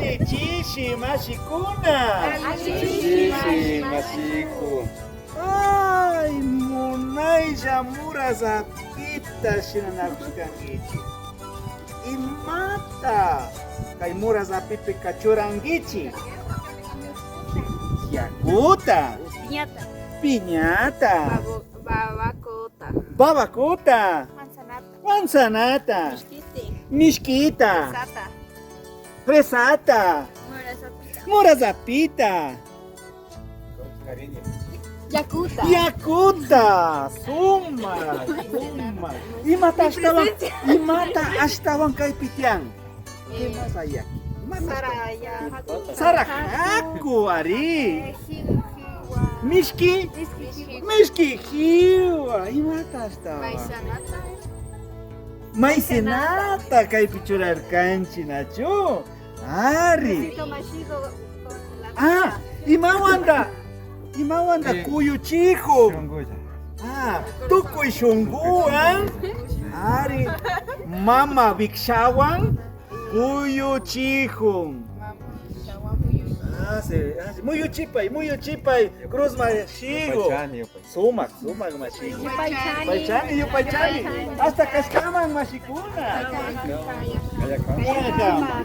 Alli chishi mashikuna. Alli chishi mashiku. Ay, munaylla murazapita shinanakushkankichik. Imata kay murazapipika churankichik? Yakuta. Piñata. Piñata. Babacota. Babacota. Manzanata. Manzanata. Mishkiti. Mishkita. Fresata. Fresata. Morazapita. Morazapita. Cariño. Yakuta. Yakuta. Suma. Suma. Imata ashtawan, imata ashtawan kaypi tiyan? ¿Qué más hay aquí? Imata ashtawan? Saraya. Sarajaku, ari. Mishki. Mishki. Mishki jiwa. Imata ashtawan? Maisanata. Maicenata kaypi churarkanchik, nachu? Ari. Ah, imawanta, imawanta kuyuchikun. Shungulla. Ah, tukuy shunguwan, ari, mama vikshawan kuyuchikun. Ah, sí, ah, sí. Muyuchipay, muyuchipay, cruz mashigo. Yupaychani, yupaychani. Sumak, sumak mashigo. Yupaychani, yupaychani. Hasta kashkaman mashikuna. Kallakama. Kallakama.